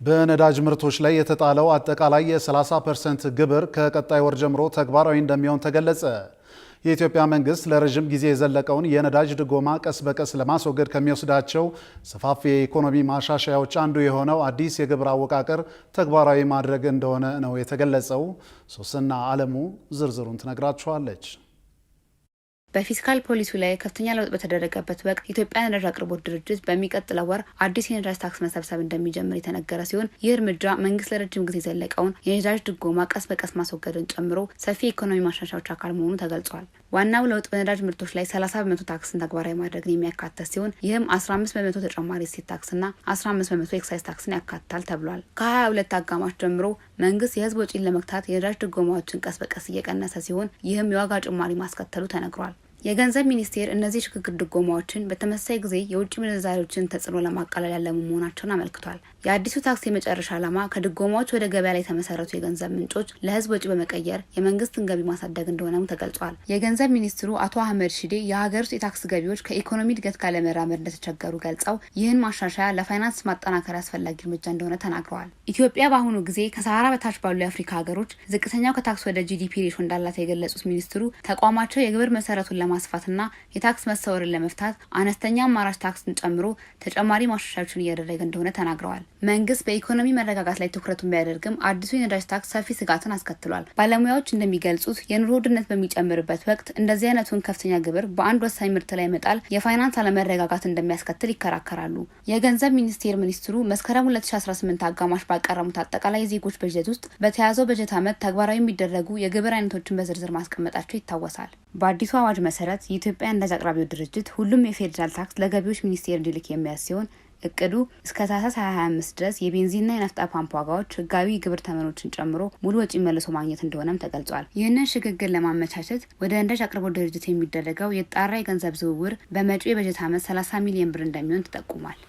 በነዳጅ ምርቶች ላይ የተጣለው አጠቃላይ የ30% ግብር ከቀጣይ ወር ጀምሮ ተግባራዊ እንደሚሆን ተገለጸ። የኢትዮጵያ መንግስት ለረዥም ጊዜ የዘለቀውን የነዳጅ ድጎማ ቀስ በቀስ ለማስወገድ ከሚወስዳቸው ሰፋፊ የኢኮኖሚ ማሻሻያዎች አንዱ የሆነው አዲስ የግብር አወቃቀር ተግባራዊ ማድረግ እንደሆነ ነው የተገለጸው። ሶስና አለሙ ዝርዝሩን ትነግራችኋለች። በፊስካል ፖሊሲው ላይ ከፍተኛ ለውጥ በተደረገበት ወቅት የኢትዮጵያ ነዳጅ አቅርቦት ድርጅት በሚቀጥለው ወር አዲስ የነዳጅ ታክስ መሰብሰብ እንደሚጀምር የተነገረ ሲሆን፣ ይህ እርምጃ መንግስት ለረጅም ጊዜ የዘለቀውን የነዳጅ ድጎማ ቀስ በቀስ ማስወገድን ጨምሮ ሰፊ የኢኮኖሚ ማሻሻያዎች አካል መሆኑ ተገልጿል። ዋናው ለውጥ በነዳጅ ምርቶች ላይ 30% ታክስን ተግባራዊ ማድረግን የሚያካትት ሲሆን፣ ይህም 15% ተጨማሪ እሴት ታክስና 15% ኤክሳይዝ ታክስን ያካትታል ተብሏል። ከ22 አጋማሽ ጀምሮ መንግስት የህዝብ ወጪን ለመግታት የነዳጅ ድጎማዎችን ቀስ በቀስ እየቀነሰ ሲሆን፣ ይህም የዋጋ ጭማሪ ማስከተሉ ተነግሯል። የገንዘብ ሚኒስቴር እነዚህ ሽግግር ድጎማዎችን በተመሳሳይ ጊዜ የውጭ ምንዛሪዎችን ተጽዕኖ ለማቃለል ያለሙ መሆናቸውን አመልክቷል። የአዲሱ ታክስ የመጨረሻ ዓላማ ከድጎማዎች ወደ ገበያ ላይ የተመሰረቱ የገንዘብ ምንጮች ለህዝብ ወጪ በመቀየር የመንግስትን ገቢ ማሳደግ እንደሆነም ተገልጿል። የገንዘብ ሚኒስትሩ አቶ አህመድ ሺዴ የሀገር ውስጥ የታክስ ገቢዎች ከኢኮኖሚ እድገት ጋር ለመራመድ እንደተቸገሩ ገልጸው፣ ይህን ማሻሻያ ለፋይናንስ ማጠናከር አስፈላጊ እርምጃ እንደሆነ ተናግረዋል። ኢትዮጵያ በአሁኑ ጊዜ ከሰሃራ በታች ባሉ የአፍሪካ ሀገሮች ዝቅተኛው ከታክስ ወደ GDP ratio እንዳላት የገለጹት ሚኒስትሩ፣ ተቋማቸው የግብር መሰረቱን ለማስፋትና የታክስ መሰወርን ለመፍታት አነስተኛ አማራጭ ታክስን ጨምሮ ተጨማሪ ማሻሻያዎችን እያደረገ እንደሆነ ተናግረዋል። መንግስት በኢኮኖሚ መረጋጋት ላይ ትኩረቱን ቢያደርግም አዲሱ የነዳጅ ታክስ ሰፊ ስጋትን አስከትሏል። ባለሙያዎች እንደሚገልጹት የኑሮ ውድነት በሚጨምርበት ወቅት እንደዚህ አይነቱን ከፍተኛ ግብር በአንድ ወሳኝ ምርት ላይ መጣል የፋይናንስ አለመረጋጋት እንደሚያስከትል ይከራከራሉ። የገንዘብ ሚኒስቴር ሚኒስትሩ መስከረም 2018 አጋማሽ ባቀረቡት አጠቃላይ የዜጎች በጀት ውስጥ በተያዘው በጀት ዓመት ተግባራዊ የሚደረጉ የግብር አይነቶችን በዝርዝር ማስቀመጣቸው ይታወሳል። በአዲሱ አዋጅ መሰረት የኢትዮጵያ ነዳጅ አቅራቢው ድርጅት ሁሉም የፌዴራል ታክስ ለገቢዎች ሚኒስቴር እንዲልክ የሚያዝ ሲሆን፣ እቅዱ እስከ ታህሳስ 2025 ድረስ የቤንዚንና የናፍጣ ፓምፕ ዋጋዎች ህጋዊ ግብር ተመኖችን ጨምሮ ሙሉ ወጪ መልሶ ማግኘት እንደሆነም ተገልጿል። ይህንን ሽግግር ለማመቻቸት ወደ ነዳጅ አቅርቦት ድርጅት የሚደረገው የተጣራ የገንዘብ ዝውውር በመጪው የበጀት ዓመት 30 ሚሊዮን ብር እንደሚሆን ተጠቁሟል።